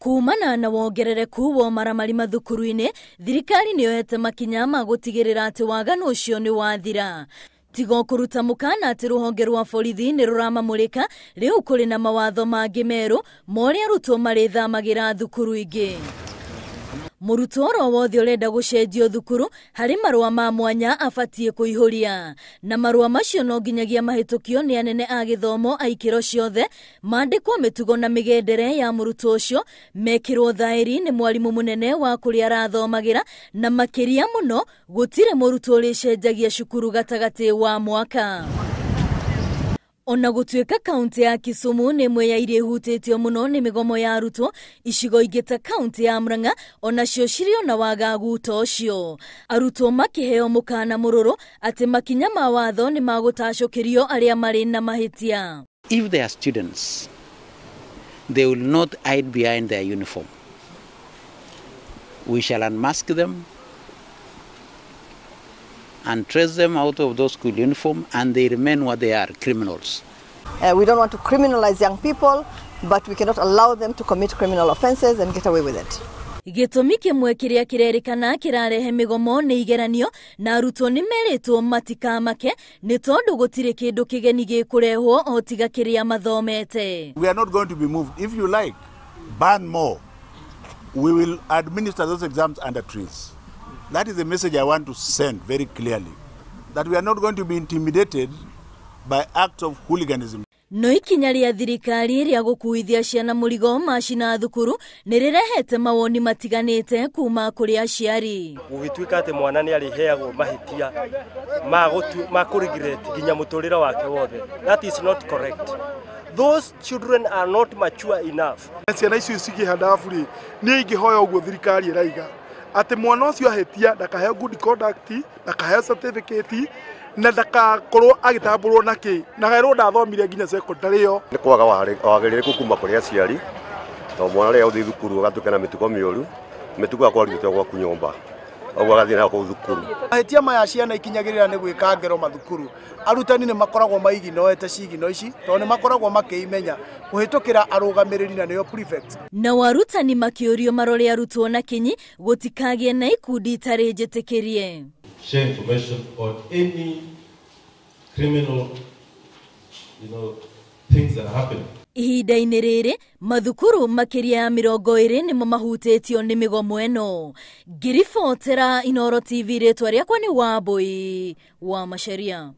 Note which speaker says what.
Speaker 1: Kumana na wongerereku wa maramari mathukuru-inĩ, thirikari nĩyoete makinya ma gũtigĩrĩra atĩ waganu ũcio nĩ wathira. Tigo kũruta mũkana atĩ rũhonge rwa borithi nĩ rũramamũrĩka, rĩu kũrĩ na mawatho mangĩ merũ ma ũrĩa arutwo marĩthamagĩra thukuru ingĩ. Mũrutwo oro wothe ũrenda gũcenjio thukuru harĩ marũa ma mwanya abatiĩ kũihũria, na marũa macio no nginyagia mahĩtũkio nĩ anene a gĩthomo a ikĩro ciothe, mandĩkwo mĩtugo na mĩgendere ya mũrutwo ũcio, mekĩrwo thaĩri nĩ mwarimũ mũnene wa kũrĩa arathomagĩra, na makĩria mũno gũtirĩ mũrutwo ũrĩcenjagia cukuru gatagatĩ wa mwaka. Ona gũtuĩka kaunti ya Kisumu nĩ ĩmwe ya iria ihutĩtio mũno nĩ mĩgomo ya arutwo, icigo ingĩ ta kaunti ya Murang'a onacio cirĩ ona wagagu ta ũcio. Arutwo makĩheo mũkana mũrũrũ atĩ makinya ma watho nĩ magũtacũkĩrio arĩa marĩ na mahĩtia.
Speaker 2: If they are students, they will not hide behind their uniform. We shall unmask them and trace them out of those school uniform, and they remain what they are, criminals.
Speaker 3: We don't want to criminalize young people, but we cannot allow them to commit criminal offenses and get away with it.
Speaker 1: Gĩtũmi kĩmwe kĩrĩa kĩrerĩkana kĩrarehe mĩgomo nĩ igeranio, na arutwo nĩ merĩtwo matikamake nĩ tondũ gũtirĩ kĩndũ kĩgeni gĩkũrehwo o tiga kĩrĩa mathomete.
Speaker 4: We are not going to be moved. If you like, ban more. We will administer those exams under trees. That is the message I want to send very clearly, that we are not going to be intimidated by acts of hooliganism.
Speaker 1: No ikinya rĩa thirikari rĩa gũkuithia ciana mũrigo macina thukuru nĩ rĩrehete mawoni matiganĩte kuma kũrĩ aciari.
Speaker 5: Gũgĩtuĩka atĩ mwana nĩ arĩheagwo mahĩtia ma kũ-regret nginya mũtũrĩre wake wothe. That is not correct. Those children are not mature enough.
Speaker 6: Ciana icio cigĩhanda rĩ, niĩ ingĩhoya ũguo thirikari ĩraiga atĩ mwana ũcio ahĩtia ndakaheo good conduct, ndakaheo certificate, na ndakakorwo agĩtambũrwo na kĩ, na erwo ndathomire nginya secondary ĩyo.
Speaker 7: Nĩ kwaga wagĩrĩrĩku kuma kũrĩ aciari, tondũ mwana rĩrĩa ũthiĩ thukuru agatuĩka na mĩtugo mĩũru, mĩtugo yakwa arutĩtwo gwaku nyũmba, ũguo agathiĩ nayo kũu thukuru.
Speaker 8: Mahĩtia maya ciana ikinyagĩrĩra nĩ gwĩka ngero mathukuru. Arutani nĩ makoragwo maiginoete cigino ici, tondũ nĩ makoragwo makĩimenya kũhĩtũkĩra arũgamĩrĩri na nĩo prefect.
Speaker 1: Nao arutani makĩũrio marore arutwo na kinyi gũtikagĩe na ikundi itarĩ njĩtĩkĩrie.
Speaker 9: Share information on any criminal, things that are happening.
Speaker 1: Ihinda-inĩ rĩrĩ mathukuru makĩria ya 20 nĩmo mahutĩtio nĩ mĩgomo ĩno. Ngĩribotera Inooro TV, rĩtwa rĩakwa nĩ Wambui wa Macharia.